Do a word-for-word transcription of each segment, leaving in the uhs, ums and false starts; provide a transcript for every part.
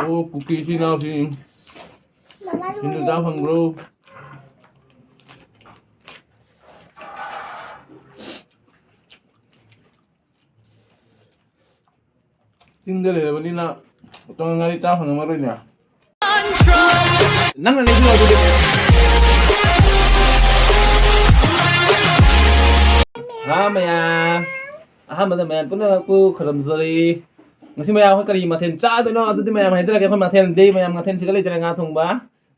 ꯑꯣ, ꯀꯨꯀꯤꯁꯤ ꯏꯅꯥꯎꯁꯤ꯫ ꯃꯃꯥ ꯁꯤꯡꯖꯨ ꯆꯥ ꯐꯪꯕ꯭ꯔꯣ? ꯆꯤꯡꯗ ꯂꯩꯔꯕꯅꯤꯅ ꯎꯇꯣꯡ ꯉꯥꯔꯤ ꯆꯥ ꯐꯪꯉꯝꯃꯔꯣꯏꯅꯦ꯫ ꯅꯪꯅ ꯂꯩꯕꯤꯔꯣ ꯑꯗꯨꯗꯤ꯫ ꯍꯥ ꯃꯌꯥꯝ꯫ ꯑꯍꯥꯟꯕꯗ ꯃꯌꯥꯝ ꯄꯨꯝꯅꯃꯛꯄꯨ ꯈꯨꯔꯨꯝꯖꯔꯤ꯫ ꯉꯁꯤ ꯃꯌꯥꯝ ꯑꯩꯈꯣꯏ ꯀꯔꯤ ꯃꯊꯦꯜ ꯆꯥꯗꯣꯏꯅꯣ? ꯑꯗꯨꯗꯤ ꯃꯌꯥꯝ ꯍꯥꯏꯖꯔꯒꯦ꯫ ꯑꯩꯈꯣꯏ ꯃꯊꯦꯜꯗꯤ, ꯃꯌꯥꯝ ꯃꯊꯦꯜꯁꯤꯒ ꯂꯩꯖꯔꯦ ꯉꯥ ꯊꯣꯡꯕ,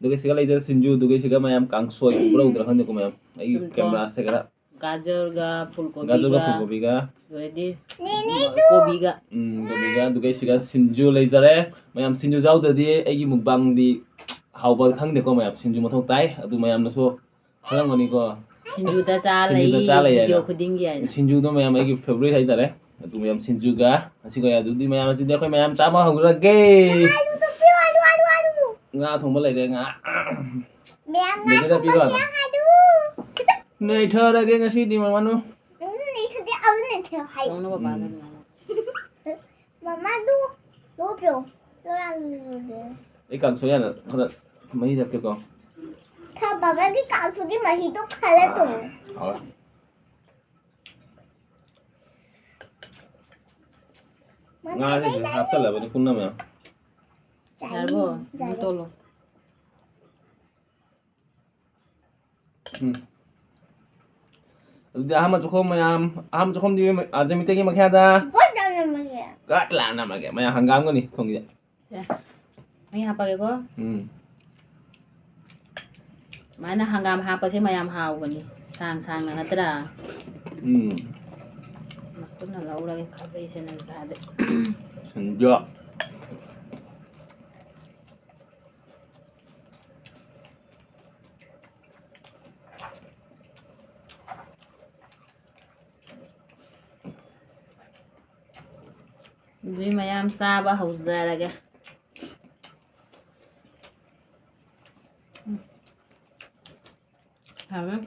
ꯑꯗꯨꯒ ꯁꯤꯒ ꯂꯩꯖꯔꯦ ꯁꯤꯡꯖꯨ, ꯑꯗꯨꯒ ꯁꯤꯒ ꯃꯌꯥꯝ ꯀꯥꯡꯁꯣꯏ ꯎꯕ꯭ꯔꯥ ꯎꯗ꯭ꯔꯥ ꯈꯪꯗꯦꯀꯣ ꯃꯌꯥꯝ꯫ ꯑꯩꯒꯤ ꯆꯨꯝꯃꯤꯀꯣ꯫ ꯀꯦꯃꯦꯔꯥꯁꯦ ꯈꯔ ꯒꯥꯖꯔꯒ ꯒꯥꯖꯔꯒ ꯐꯨꯜꯀꯣꯕꯤꯒ ꯐꯨꯜꯀꯣꯕꯤꯒ꯫ ꯑꯗꯩꯗꯤ ꯅꯦꯅꯦꯗꯨ꯫ ꯀꯣꯕꯤꯒ꯫ ꯎꯝ, ꯀꯣꯕꯤꯒ, ꯑꯗꯨꯒ ꯁꯤꯒ ꯁꯤꯡꯖꯨ ꯂꯩꯖꯔꯦ꯫ ꯃꯌꯥꯝ ꯁꯤꯡꯖꯨ ꯌꯥꯎꯗ꯭ꯔꯗꯤ ꯑꯩꯒꯤ ꯃꯨꯛꯕꯥꯡꯗꯤ ꯍꯥꯎꯕ ꯈꯪꯗꯦꯀꯣ ꯃꯌꯥꯝ꯫ ꯁꯤꯡꯖꯨ ꯃꯊꯧ ꯇꯥꯏ꯫ ꯑꯗꯨ ꯃꯌꯥꯝꯅꯁꯨ ꯈꯪꯉꯝꯒꯅꯤꯀꯣ꯫ ꯁꯤꯡꯖꯨꯗ ꯆꯥ ꯁꯤꯡꯖꯨꯗ ꯂꯩ, ꯆꯥ ꯂꯩ ꯍꯥꯏꯅ꯫ ꯚꯤꯗꯤꯑꯣ ꯈꯨꯗꯤꯡꯒꯤ ꯍꯥꯏꯅ꯫ ꯁꯤꯡꯖꯨꯗꯣ ꯃꯌꯥꯝ ꯑꯩꯒꯤ ꯐꯦꯕꯣꯔꯥꯏꯠ ꯍꯥꯏꯇꯥꯔꯦ꯫ ꯑꯗꯨ ꯃꯌꯥꯝ ꯁꯤꯡꯖꯨꯒ ꯉꯁꯤ ꯀꯌꯥ ꯑꯗꯨꯗꯤ ꯃꯌꯥꯝ ꯑꯁꯤꯗꯤ ꯑꯩꯈꯣꯏ ꯃꯌꯥꯝ ꯆꯥꯕ ꯍꯧꯔꯒꯦ꯫ ꯑꯥꯂꯨꯗꯣ ꯄꯤꯌꯣ, ꯑꯥꯂꯨ, ꯑꯥꯂꯨ, ꯑꯥꯂꯨ꯫ ꯉꯥ ꯊꯣꯡꯕ ꯂꯩꯔꯦ, ꯉꯥ꯫ ꯃꯌꯥꯝ ꯉꯥ ꯂꯩꯒꯦꯗ ꯊꯣꯡꯕ ꯄꯤꯔꯣ꯫ ꯀꯌꯥ ꯍꯥꯏꯗꯨ? ꯅꯩꯊꯔꯒꯦ ꯉꯁꯤꯗꯤ ꯃꯃꯥꯅꯨ꯫ ꯎꯝ, ꯅꯩꯊꯗꯦ, ꯑꯗꯨ ꯅꯩꯊꯔꯣ ꯍꯥꯏ꯫ ꯊꯣꯡꯅꯕ ꯄꯥꯗ ꯎꯝ꯫ ꯑꯗꯨꯃꯥꯏꯅ꯫ ꯃꯃꯥꯗꯨ ꯂꯣꯞꯄꯤꯌꯣ꯫ ꯂꯣꯏꯔꯥ ꯂꯣꯏꯔꯦ꯫ ꯑꯩ ꯀꯥꯡꯁꯣꯏ ꯍꯥꯟꯅ ꯈꯔ ꯃꯍꯤ ꯊꯛꯀꯦꯀꯣ꯫ ꯈꯔ ꯕꯕꯥꯒꯤ ꯀꯥꯡꯁꯣꯏꯒꯤ ꯃꯍꯤꯗꯣ ꯈꯔ ꯇꯣꯡꯉꯣ꯫ ꯍꯥꯎꯔꯦ꯫ ꯃꯃꯥ ꯉꯥꯁꯦ ꯆꯥꯏ ꯁꯤꯗ ꯆꯥꯏ ꯍꯥꯞꯆꯜꯂꯕꯅꯤ ꯄꯨꯟꯅ ꯃꯌꯥꯝ꯫ ꯆꯥꯏ ꯌꯥꯔꯕꯣ? ꯆꯥꯏ꯫ ꯑꯗꯨꯝ ꯇꯣꯜꯂꯣ꯫ ꯎꯝ꯫ ꯑꯗꯨꯗꯤ ꯑꯍꯥꯟꯕ ꯆꯥꯛꯈꯨꯝ ꯃꯌꯥꯝ, ꯑꯍꯥꯟꯕ ꯆꯥꯛꯈꯨꯝꯗꯤ ꯑꯥ, ꯃꯩꯇꯩꯒꯤ ꯃꯈꯥꯗ ꯒꯣꯠ ꯂꯥꯅꯝꯃꯒꯦ꯫ ꯒꯣꯠ ꯂꯥꯅꯝꯃꯒꯦ꯫ ꯃꯌꯥꯝ ꯍꯪꯒꯥꯝꯒꯅꯤ ꯊꯣꯡꯉꯤꯁꯦ꯫ ꯁꯦ, ꯃꯍꯤ ꯍꯥꯞꯄꯒꯦꯀꯣ꯫ ꯎꯝ꯫ ꯁꯨꯃꯥꯏꯅ ꯍꯪꯒꯥꯝ ꯍꯥꯞꯄꯁꯦ ꯃꯌꯥꯝ ꯍꯥꯎꯕꯅꯤ꯫ ꯁꯥꯡ ꯁꯥꯡꯅ ꯅꯠꯇ꯭ꯔꯥ? ꯎꯝ꯫ ꯃꯈꯨꯠꯅ ꯂꯧꯔꯒꯦ ꯈꯥꯕꯩꯁꯦ ꯅꯪ ꯆꯥꯗꯦ꯫ ꯁꯤꯡꯖꯨ꯫ ꯑꯗꯨꯗꯤ ꯃꯌꯥꯝ ꯆꯥꯕ ꯍꯧꯖꯔꯒꯦ꯫ ꯎꯝ꯫ ꯍꯥꯎꯔꯦ꯫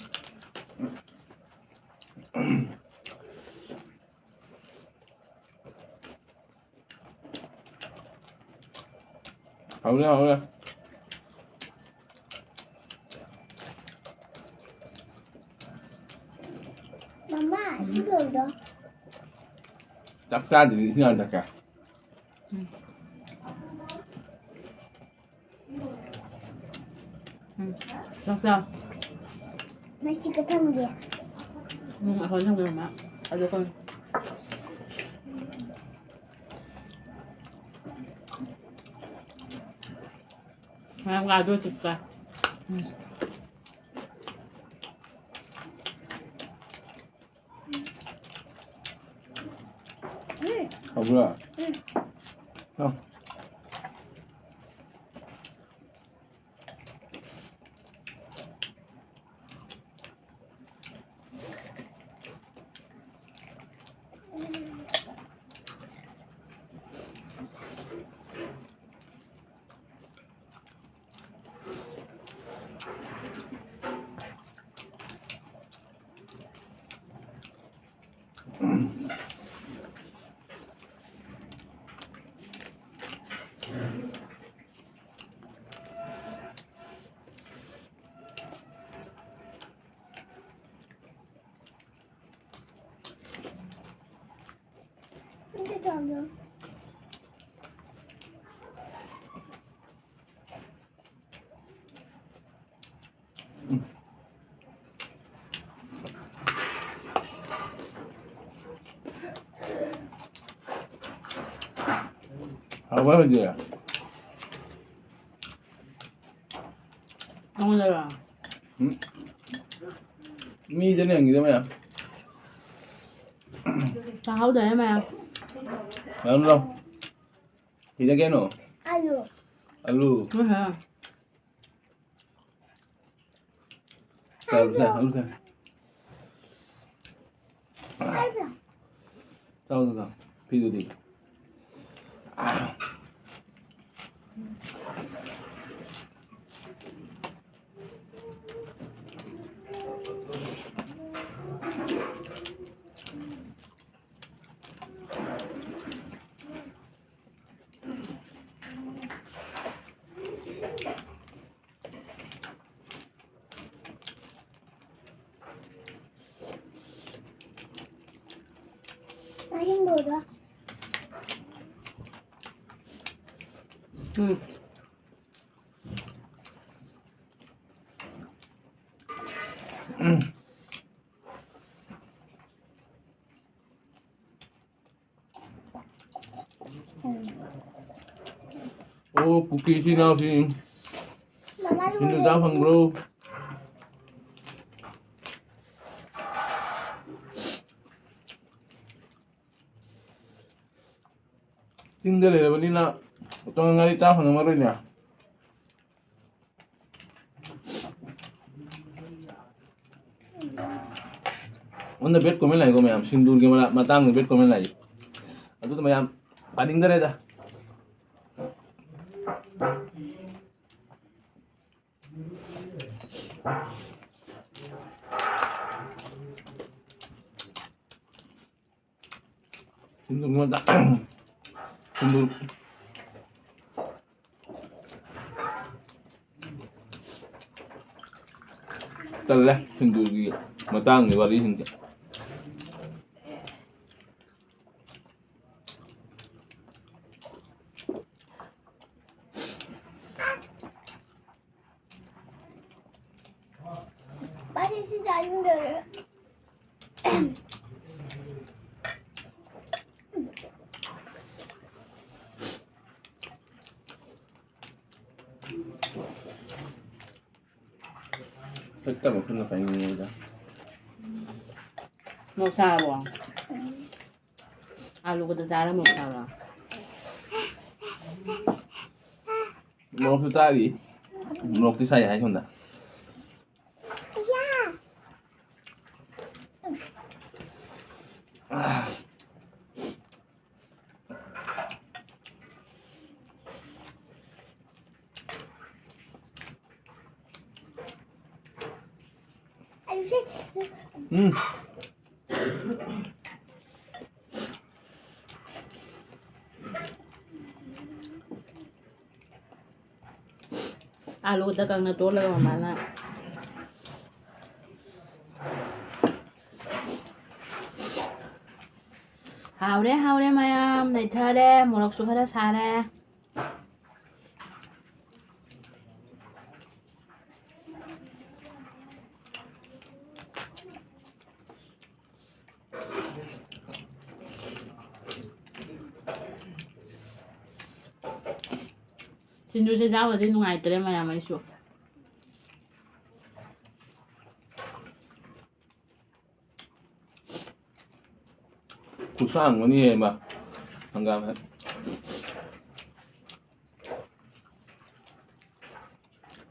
ꯍꯧꯔꯦ, ꯍꯧꯔꯦ꯫ ꯃꯃꯥ, ꯁꯤ ꯂꯣꯏꯔꯣ꯫ ꯆꯥꯛ ꯆꯥꯗ꯭ꯔꯤ, ꯏꯁꯤꯡ ꯍꯥꯟꯅ ꯊꯛꯀꯦ꯫ ꯎꯝ꯫ ꯎꯝ꯫ ꯆꯥꯛ ꯆꯥ꯫ ꯃꯁꯤꯒ ꯊꯝꯒꯦ꯫ ꯎꯝ, ꯑꯩꯈꯣꯏ ꯊꯝꯒꯦ, ꯃꯃꯥ꯫ ꯑꯗꯨ ꯑꯩꯈꯣꯏ ꯃꯌꯥꯝ ꯉꯥꯗꯣ ꯆꯤꯛꯀ꯫ ꯎꯝ꯫ ꯍꯥꯎꯕ꯭ꯔꯥ? ꯎꯝ꯫ ꯆꯥꯎ꯫ ꯍꯥꯎꯕ꯭ꯔꯥ ꯍꯧꯖꯤꯛ? ꯅꯉꯣꯟꯗꯔꯣ? ꯎꯝ꯫ ꯃꯤꯗꯅꯦ ꯍꯪꯉꯤꯗꯣ ꯃꯌꯥꯝ꯫ ꯇꯥꯍꯧꯗꯔꯦ ꯃꯌꯥꯝ꯫ ꯃꯌꯥꯝ ꯂꯥꯎ꯫ ꯁꯤꯗ ꯀꯩꯅꯣ? ꯑꯂꯨ꯫ ꯑꯂꯨ꯫ ꯎꯝ ꯍꯝ꯫ ꯆꯥꯔꯨꯁꯦ, ꯑꯂꯨꯁꯦ꯫ ꯆꯥꯎ, ꯆꯥꯎ, ꯆꯥꯎ꯫ ꯐꯤꯗꯨꯗꯤ꯫ ꯎꯝ꯫ ꯑꯣ, ꯀꯨꯀꯤꯁꯤ ꯏꯅꯥꯎꯁꯤ꯫ ꯃꯃꯥ ꯁꯤꯡꯖꯨ ꯆꯥ ꯐꯪꯕ꯭ꯔꯣ? ꯆꯤꯡꯗ ꯂꯩꯔꯕꯅꯤꯅ ꯎꯇꯣꯡ ꯉꯥꯔꯤ ꯆꯥ ꯐꯪꯉꯝꯃꯔꯣꯏꯅꯦ꯫ ꯑꯣꯟꯗ ꯕꯦꯠ ꯀꯣꯃꯦꯟ ꯂꯥꯛꯏꯀꯣ ꯃꯌꯥꯝ, ꯁꯤꯡꯗꯨꯔꯒꯤ ꯃꯔ-, ꯃꯇꯥꯡꯗ ꯕꯦꯠ ꯀꯣꯃꯦꯟ ꯂꯥꯛꯏ꯫ ꯑꯗꯨꯗ ꯃꯌꯥꯝ ꯄꯥꯅꯤꯡꯗꯔꯦꯗ꯫ ꯁꯤꯡꯗꯨꯔꯒꯤ ꯃꯇꯥꯡ-, ꯁꯤꯡꯗꯨꯔ-, ꯇꯜꯂꯦ, ꯁꯤꯡꯗꯨꯔꯒꯤ ꯃꯇꯥꯡꯒꯤ ꯋꯥꯔꯤꯁꯤꯡꯁꯦ꯫ ꯄꯥꯔꯤꯁꯤ ꯆꯥꯅꯤꯡꯗꯔꯦ꯫ ꯐꯠꯇꯕ ꯈꯨꯠꯅ ꯄꯥꯏꯅꯤꯡꯉꯦꯗ꯫ ꯃꯣꯔꯣꯛ ꯁꯥꯔꯕꯣ? ꯑꯥꯂꯨꯒꯗ ꯆꯥꯔ ꯃꯣꯔꯣꯛ ꯁꯥꯕ꯭ꯔꯣ? ꯃꯣꯔꯣꯛꯁꯨ ꯆꯥꯔꯤ꯫ ꯃꯣꯔꯣꯛꯇꯤ ꯁꯥꯏ ꯍꯥꯏ ꯁꯣꯝꯗ꯫ ꯎꯝ꯫ ꯑꯥꯂꯨꯗ ꯀꯪꯅ ꯇꯣꯠꯂꯒ ꯃꯃꯥꯅ꯫ ꯍꯥꯎꯔꯦ, ꯍꯥꯎꯔꯦ ꯃꯌꯥꯝ, ꯅꯩꯊꯔꯦ, ꯃꯣꯔꯣꯛꯁꯨ ꯈꯔ ꯁꯥꯔꯦ꯫ ꯁꯤꯡꯖꯨꯁꯦ ꯆꯥꯕꯗꯤ ꯅꯨꯡꯉꯥꯏꯇ꯭ꯔꯦ ꯃꯌꯥꯝ, ꯑꯩꯁꯨ꯫ ꯈꯨꯁꯥꯡꯕꯅꯤꯍꯦ ꯃꯥ꯫ ꯍꯪꯒꯥꯝ ꯍꯦꯛ꯫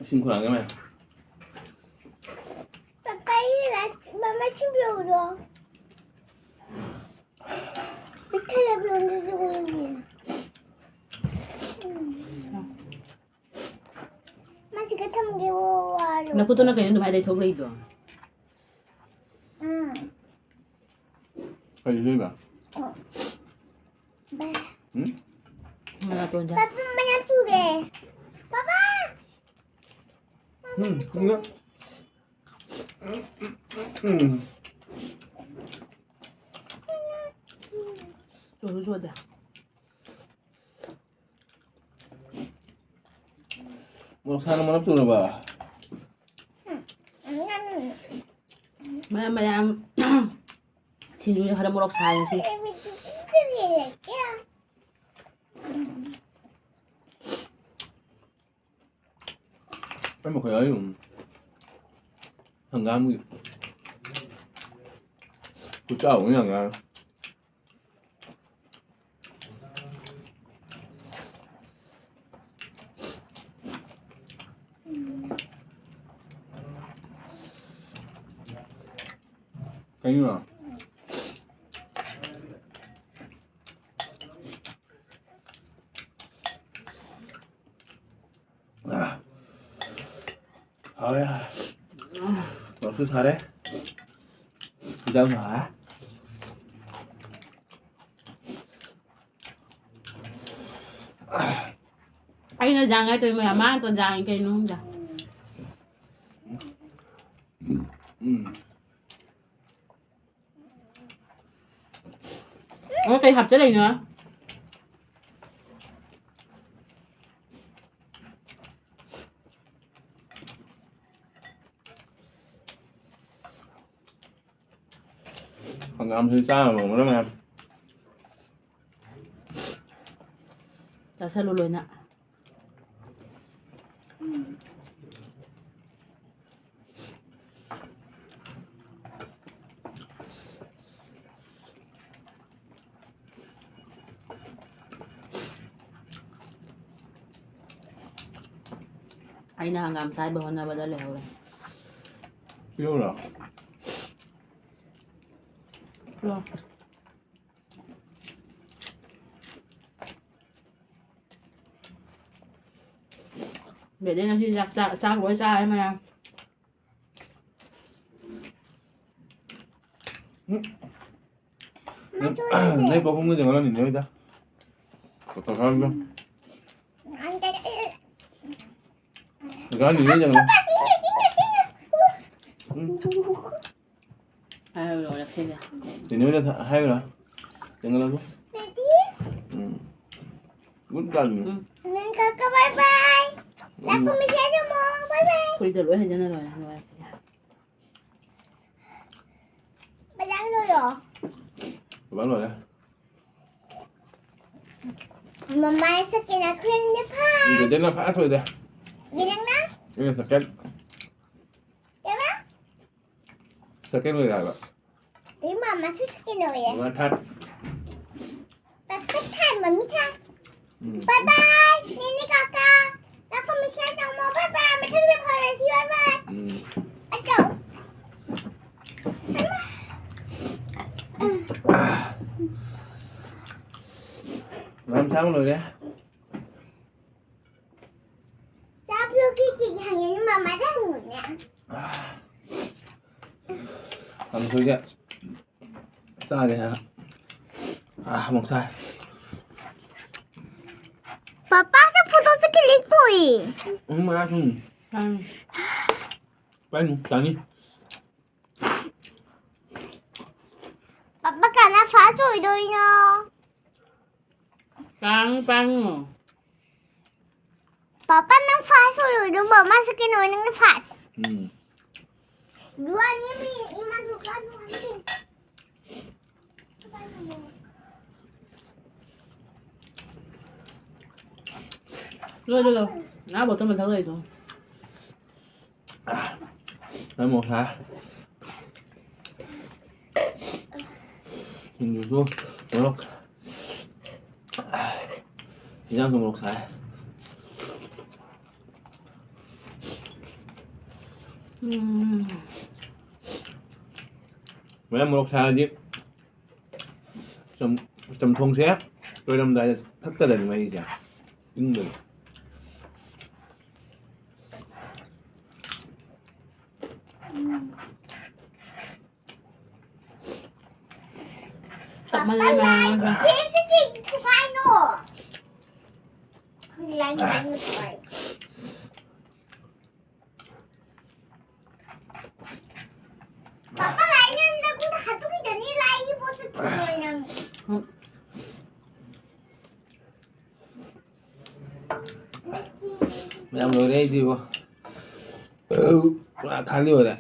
ꯏꯁꯤꯡ ꯈꯨꯂꯥꯡꯒꯦ ꯃꯌꯥꯝ꯫ ꯄꯄꯥ, ꯑꯩ ꯂꯥꯏ-, ꯃꯃꯥ ꯁꯤꯡꯕꯤꯔꯛꯎꯔꯣ? ꯄꯤꯛꯊꯜꯂꯦ ꯕ꯭ꯂꯣꯟꯗꯨꯁꯨ ꯎꯏꯌꯦ꯫ ꯃꯥꯁꯤꯒ ꯊꯝꯒꯦ ꯋꯥꯔꯣ꯫ ꯅꯈꯨꯠꯇꯨꯅ ꯀꯩꯅꯣ ꯑꯗꯨꯃꯥꯏꯅ ꯂꯩꯊꯣꯛ ꯂꯩꯗꯣ? ꯎꯝ꯫ ꯀꯔꯤ ꯁꯣꯏꯕ? ꯑꯣ꯫ ꯕꯥ꯫ ꯎꯝ? ꯅꯥꯇꯣꯟꯁꯦ꯫ ꯄꯥꯄꯥ, ꯃꯌꯥꯝ ꯆꯨꯔꯦ꯫ ꯄꯥꯄꯥ! ꯎꯝ, ꯎꯝ꯫ ꯎꯝ꯫ ꯆꯨꯁꯨ ꯆꯨꯗꯦ꯫ ꯃꯣꯔꯣꯛ ꯁꯥꯅ ꯃꯔꯛ ꯇꯧꯔꯕ? ꯃꯌꯥꯝ, ꯃꯌꯥꯝ, ꯁꯤꯡꯖꯨꯁꯦ ꯈꯔ ꯃꯣꯔꯣꯛ ꯁꯥꯏ ꯉꯁꯤ꯫ ꯑꯩ ꯃꯈꯣꯏ ꯌꯥꯎꯔꯤ꯫ ꯍꯪꯒꯥꯝꯒꯤ ꯈꯨꯆꯥꯎ ꯑꯃ ꯌꯥꯝ ꯌꯥꯎꯔꯦ꯫ ꯀꯩꯅꯣ? ꯍꯥꯎꯔꯦ, ꯍꯥꯎꯔꯦ꯫ ꯃꯣꯔꯣꯛꯁꯨ ꯁꯥꯔꯦ꯫ ꯏꯟꯖꯥꯡꯁꯨ ꯍꯥꯎꯔꯦ꯫ ꯑꯩꯅ ꯖꯥꯡ ꯍꯥꯏꯗꯣꯏ ꯃꯌꯥꯝ, ꯃꯥꯅ ꯇꯣꯟ ꯖꯥꯡ ꯀꯩꯅꯣ ꯈꯪꯗꯦ꯫ ꯎꯝ꯫ ꯑꯣ, ꯀꯩ ꯍꯥꯞꯆꯜꯂꯛꯏꯅꯣ? ꯍꯪꯒꯥꯝꯁꯤ ꯆꯥꯅꯕ ꯃꯔꯝ ꯌꯥꯝ꯫ ꯆꯥꯁꯜꯂꯨ ꯂꯣꯏꯅ꯫ ꯑꯩꯅ ꯍꯪꯒꯥꯝ ꯁꯥꯏꯕ ꯍꯣꯠꯅꯕꯗ ꯂꯩꯍꯧꯔꯦ꯫ ꯄꯤꯔꯛꯎꯔꯣ? ꯄꯤꯔꯛꯑꯣ꯫ ꯕꯦꯗꯤ ꯉꯁꯤ ꯆꯥꯛ, ꯆꯥꯛ, ꯆꯥꯛ ꯂꯣꯏ ꯆꯥꯔꯦ ꯃꯌꯥꯝ꯫ ꯎꯝ꯫ ꯅꯣꯏ ꯄꯥꯕꯨꯡꯒ ꯌꯦꯡꯍꯜꯂꯝꯃꯤꯅꯦ ꯍꯣꯏꯗ꯫ ꯀꯀꯥ ꯈꯔꯒ꯫ ꯀꯀꯥ ꯅꯤꯅꯦ ꯌꯦꯡꯍꯜꯂꯣ꯫ ꯎꯝ꯫ ꯍꯥꯏꯔꯒ ꯂꯣꯏꯔꯦ ꯁꯤꯗ꯫ ꯅꯤꯅꯦ ꯍꯣꯏꯗ ꯊ-, ꯍꯥꯏꯌꯨꯔꯥ? ꯌꯦꯡꯍꯜꯂꯒꯦ꯫ ꯎꯝ꯫ Good girl ꯅꯤ꯫ ꯎꯝ꯫ ꯀꯀꯥ bye bye꯫ ꯎꯝ꯫ ꯂꯥꯛꯈꯨꯝꯕꯤ ꯁꯤꯗ ꯌꯦꯡꯉꯣ, bye bye꯫ ꯐꯨꯔꯤꯠꯇ ꯂꯣꯏ ꯍꯩꯖꯤꯟꯅ ꯂꯣꯏꯔꯦ, ꯂꯣꯏꯔꯦ꯫ ꯕꯖꯥꯔ ꯂꯣꯏꯔꯣ? ꯕꯖꯥꯔ ꯂꯣꯏꯔꯦ꯫ ꯃꯃꯥꯏ ꯁꯛꯀꯦꯅ ꯈꯨꯔꯨꯝꯗ ꯐꯥ꯫ ꯏꯕꯦꯗꯅ ꯐꯥ ꯊꯣꯏꯗ꯫ ꯏꯕꯦꯗꯪꯅ? ꯑꯩꯅ second꯫ ꯀꯩꯕ? Second ꯑꯣꯏꯔꯦ ꯍꯥꯏꯕ꯫ ꯑꯗꯩ ꯃꯃꯥꯁꯨ second ꯑꯣꯏꯔꯦ꯫ ꯃꯃꯥ third꯫ ꯄꯄꯥ third, ꯃꯝꯃꯤ third꯫ ꯎꯝ꯫ Bye bye, ꯅꯦꯅꯦ ꯀꯥꯀꯥ꯫ ꯂꯥꯛꯄ ꯃꯤꯁ ꯇꯧꯃꯣ꯫ Bye bye, ꯃꯊꯪꯗ ꯐꯥꯎꯅꯁꯤ꯫ Bye bye꯫ ꯎꯝ꯫ ꯑꯆꯧ꯫ ꯃꯌꯥꯝ ꯆꯥꯕ ꯂꯣꯏꯔꯦ꯫ ꯆꯥꯕ ꯂꯣꯏꯈꯤꯒꯦ ꯍꯪꯉꯦ, ꯃꯃꯥꯗ ꯍꯪꯉꯨꯅꯦ꯫ ꯀꯥꯡꯁꯣꯏꯁꯦ ꯆꯥꯒꯦ ꯍꯥꯏꯅ꯫ ꯑꯥ, ꯑꯃꯨꯛ ꯆꯥꯏ꯫ ꯄꯄꯥꯁꯦ photoꯁꯦ click ꯇꯧꯏ꯫ ꯎꯝ, ꯉꯥ ꯊꯣꯡ꯫ ꯎꯝ꯫ ꯄꯥꯏꯅꯨ, ꯆꯥꯅꯤ꯫ ꯄꯄꯥ ꯀꯅꯥ first ꯑꯣꯏꯗꯣꯏꯅꯣ? ꯄꯥꯡ, ꯄꯥꯡꯉꯣ꯫ ꯄꯥꯄꯥ, ꯅꯪ first ꯑꯣꯏꯔꯣꯏꯗ꯭ꯔꯣ? ꯃꯥ second ꯑꯣꯏ, ꯅꯪꯅ first꯫ ꯎꯝ꯫ ꯗꯨꯀꯥꯟꯒꯤ ꯃꯤ, ꯏꯃꯥ, ꯗꯨꯀꯥꯟ ꯍꯥꯡꯗꯦ꯫ ꯂꯣꯏ, ꯂꯣꯏ, ꯂꯣꯏ꯫ ꯉꯥ bottle ꯃꯊꯛ ꯂꯩꯗꯣ꯫ ꯅꯪ ꯃꯣꯔꯣꯛ ꯁꯥꯏ꯫ ꯁꯤꯡꯖꯨꯁꯨ ꯃꯣꯔꯣꯛ꯫ ꯏꯟꯖꯥꯡꯁꯨ ꯃꯣꯔꯣꯛ ꯁꯥꯏ꯫ ꯎꯝ꯫ ꯃꯌꯥꯝ ꯃꯣꯔꯣꯛ ꯁꯥꯔꯗꯤ ꯆꯝ-, ꯆꯝꯊꯣꯡꯁꯦ ꯂꯣꯏꯔꯝꯗꯥꯏꯗ ꯊꯛꯀꯗꯕꯅꯤ ꯃꯍꯤꯁꯦ꯫ ꯏꯪꯕꯒꯤ꯫ ꯇꯞꯃꯜꯂꯦ ꯃꯌꯥꯝ ꯑꯃ꯫ ꯁꯦ, ꯁꯤ ꯀꯩꯒꯤ ꯊꯨꯒꯥꯏꯅꯣ? ꯈꯪꯗꯦ, ꯂꯥꯏꯅ ꯂꯥꯏꯅ ꯊꯨꯒꯥꯏ꯫ ꯄꯥꯄꯥ, ꯂꯥꯏꯅ ꯅꯪꯉꯣꯟꯗ ꯍꯥꯠꯇꯣꯛꯈꯤꯗꯣꯏꯅꯤ, ꯂꯥꯏꯒꯤ ꯄꯣꯠꯁꯦ ꯊꯨꯒꯥꯏ ꯅꯪ꯫ ꯎꯝ꯫ ꯃꯌꯥꯝ ꯂꯣꯏꯔꯦ ꯑꯩꯗꯤꯕꯣ꯫ ꯄꯨꯔꯥ ꯈꯥꯂꯤ ꯑꯣꯏꯔꯦ꯫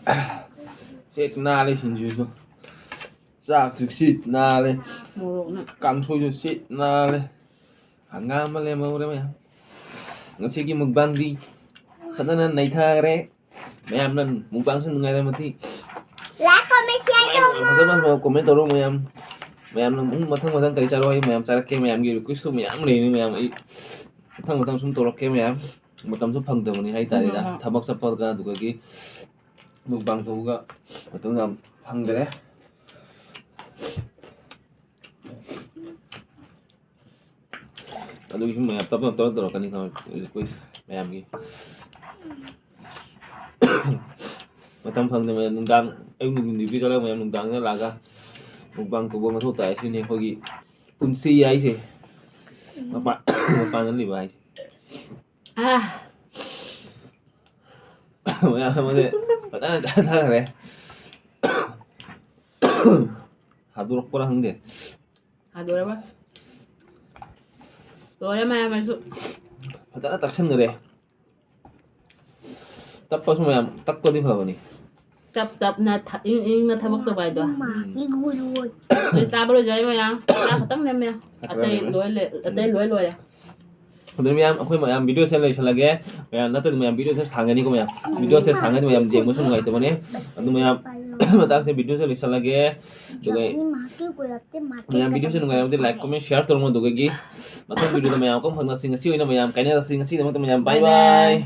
ꯁꯤꯠ ꯅꯥꯜꯂꯦ ꯁꯤꯡꯖꯨꯁꯨ꯫ ꯆꯥꯛꯁꯨ ꯁꯤꯠ ꯅꯥꯜꯂꯦ꯫ ꯃꯣꯔꯣꯛꯅ꯫ ꯀꯥꯡꯁꯣꯏꯁꯨ ꯁꯤꯠ ꯅꯥꯜꯂꯦ꯫ ꯍꯪꯒꯥꯝ ꯑꯃ ꯂꯦꯝꯍꯧꯔꯦ ꯃꯌꯥꯝ꯫ ꯉꯁꯤꯒꯤ ꯃꯨꯛꯕꯥꯡꯗꯤ ꯐꯖꯅ ꯅꯩꯊꯈ꯭ꯔꯦ꯫ ꯃꯌꯥꯝꯅ ꯃꯨꯛꯕꯥꯡꯁꯨ ꯅꯨꯡꯉꯥꯏꯔꯝꯃꯗꯤ Like, comment, share ꯇꯧꯔꯣ꯫ ꯐꯖ ꯐꯖꯕ comment ꯇꯧꯔꯣ ꯃꯌꯥꯝ꯫ ꯃꯌꯥꯝꯅ ꯑꯃꯨꯛ ꯃꯊꯪ ꯃꯊꯪ ꯀꯔꯤ ꯆꯥꯔꯣ ꯍꯥꯏ ꯃꯌꯥꯝ ꯆꯥꯔꯛꯀꯦ꯫ ꯃꯌꯥꯝꯒꯤ request ꯁꯨ ꯃꯌꯥꯝ ꯂꯩꯔꯤ ꯃꯌꯥꯝ꯫ ꯑꯩ ꯃꯊꯪ ꯃꯊꯪ ꯁꯨꯝ ꯇꯧꯔꯛꯀꯦ ꯃꯌꯥꯝ꯫ ꯃꯇꯝꯁꯨ ꯐꯪꯗꯕꯅꯤ ꯍꯥꯏꯇꯥꯔꯦꯗ꯫ ꯎꯝ, ꯎꯝ꯫ ꯊꯕꯛ ꯆꯠꯄꯒ ꯑꯗꯨꯗꯒꯤ ꯃꯨꯛꯕꯥꯡ ꯇꯧꯕꯒ ꯃꯇꯝ ꯌꯥꯝ ꯐꯪꯗꯔꯦ꯫ ꯑꯗꯨꯒꯤ ꯁꯨꯝ ꯃꯌꯥꯝ ꯇꯞꯅ ꯇꯞꯅ ꯇꯧꯔꯛꯀꯅꯤ ꯈꯪꯉꯦ, request ꯃꯌꯥꯝꯒꯤ꯫ ꯃꯇꯝ ꯐꯪꯗꯕ ꯅꯨꯡꯗꯥꯡ, ꯑꯌꯨꯛ ꯅꯨꯡꯊꯤꯟ duty ꯆꯠꯂꯒ ꯃꯌꯥꯝ ꯅꯨꯡꯗꯥꯡꯗ ꯂꯥꯛꯑꯒ ꯃꯨꯛꯕꯥꯡ ꯇꯧꯕ ꯃꯊꯧ ꯇꯥꯏ꯫ ꯁꯤꯅꯤ ꯑꯩꯈꯣꯏꯒꯤ ꯄꯨꯟꯁꯤ ꯍꯥꯏꯁꯦ꯫ ꯃꯄꯥꯟ, ꯃꯄꯥꯟꯗ ꯂꯩꯕ ꯍꯥꯏꯁꯦ꯫ ꯑꯥ꯫ ꯃꯌꯥꯝ ꯑꯃꯁꯦ ꯐꯖꯅ ꯆꯥꯊꯈ꯭ꯔꯦ꯫ ꯍꯥꯗꯣꯔꯛꯄ꯭ꯔꯥ ꯈꯪꯗꯦ꯫ ꯍꯥꯗꯣꯔꯕ? ꯂꯣꯏꯔꯦ ꯃꯌꯥꯝ ꯑꯩꯁꯨ꯫ ꯐꯖꯅ ꯇꯛꯁꯟꯈ꯭ꯔꯦ꯫ ꯇꯞꯄꯁꯨ ꯃꯌꯥꯝ ꯇꯛꯄꯗꯤ ꯐꯕꯅꯤ꯫ ꯇꯞ ꯇꯞꯅ ꯊ-, ꯏꯪ ꯏꯪꯅ ꯊꯕꯛ ꯇꯧꯕ ꯍꯥꯏꯗꯣ꯫ ꯎꯝ꯫ ꯑꯗꯨ ꯆꯥꯕ ꯂꯣꯏꯖꯔꯦ ꯃꯌꯥꯝ꯫ ꯆꯥ ꯈꯛꯇꯪꯅꯦ ꯃꯌꯥꯝ꯫ ꯑꯇꯩ ꯂꯣꯏ ꯂꯩ-, ꯑꯇꯩ ꯂꯣꯏ ꯂꯣꯏꯔꯦ꯫ ꯑꯗꯨꯅ ꯃꯌꯥꯝ, ꯑꯩꯈꯣꯏ ꯃꯌꯥꯝ video ꯁꯦ ꯂꯣꯏꯁꯤꯜꯂꯒꯦ꯫ ꯃꯌꯥꯝ ꯅꯠꯇ꯭ꯔꯗꯤ ꯃꯌꯥꯝ video ꯁꯦ ꯁꯥꯡꯒꯅꯤꯀꯣ ꯃꯌꯥꯝ꯫ Video ꯁꯦ ꯁꯥꯡꯒꯗꯤ ꯃꯌꯥꯝ ꯌꯦꯡꯕꯁꯨ ꯅꯨꯡꯉꯥꯏꯇꯕꯅꯦ꯫ ꯑꯗꯨ ꯃꯌꯥꯝ ꯃꯇꯥꯡꯁꯦ video ꯁꯦ ꯂꯣꯏꯁꯤꯜꯂꯒꯦ꯫ ꯑꯗꯨꯒ ꯃꯌꯥꯝ video ꯁꯦ ꯅꯨꯡꯉꯥꯏꯔꯕꯗꯤ like, comment, share ꯇꯧꯔꯝꯃꯣ꯫ ꯑꯗꯨꯒꯒꯤ ꯃꯊꯪ video ꯗ ꯃꯌꯥꯝ ꯑꯃꯨꯛ ꯐꯪꯅꯁꯤ꯫ ꯉꯁꯤ ꯑꯣꯏꯅ ꯃꯌꯥꯝ ꯀꯥꯏꯅꯔꯁꯤ꯫ ꯉꯁꯤꯒꯤꯗꯃꯛꯇ ꯃꯌꯥꯝ bye bye bye꯫